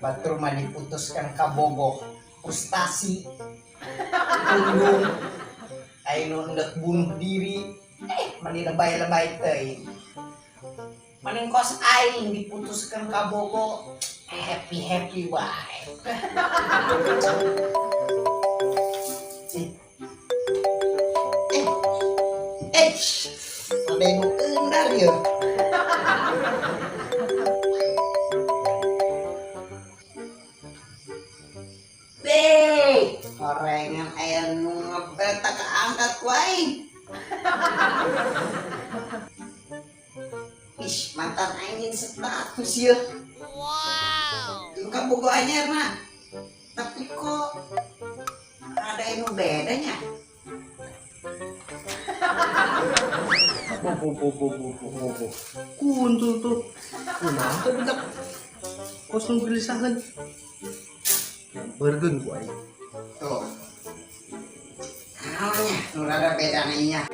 Batur mah diputuskan kabogoh frustasi pundung, aya nu endek bunuh diri, mani lebay-lebay teuing. Mending kos aing diputuskan kabogoh happy happy wae. Eh, eh, ada nu eundar yeuh. Deh, horengan aya nu ngebet tak keangkat ku aing. Ih, mantan aing status yeuh. Wow. Kabogoh anyarna. Tapi kok ada yang bedanya? Bo bo bo bo bo bo bo bo. Kuntul tuh. Kunaon teh budak? Kos nu gelisahan. Bergen ku aing. Tuh. Naonnya nu rada beda nya.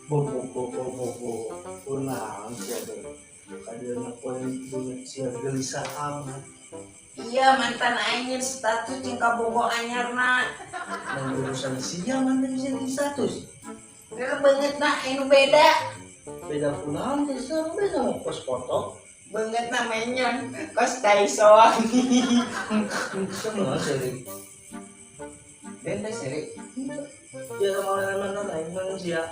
Bo bo bo bo bo bo. Kunaon sia teh? Kadeuna poe beungeut sia gelisah amat. Iya, mantan aing status jeung kabogoh anyarna. Nang urusan sia mantan sia di status. Geus beungeutna anu beda. Beda kunaon teh sia beda mau kos foto. Beungeutna menyon kos tai soang. Semua seri. Beda seri. Ya sama mantan aing manusia.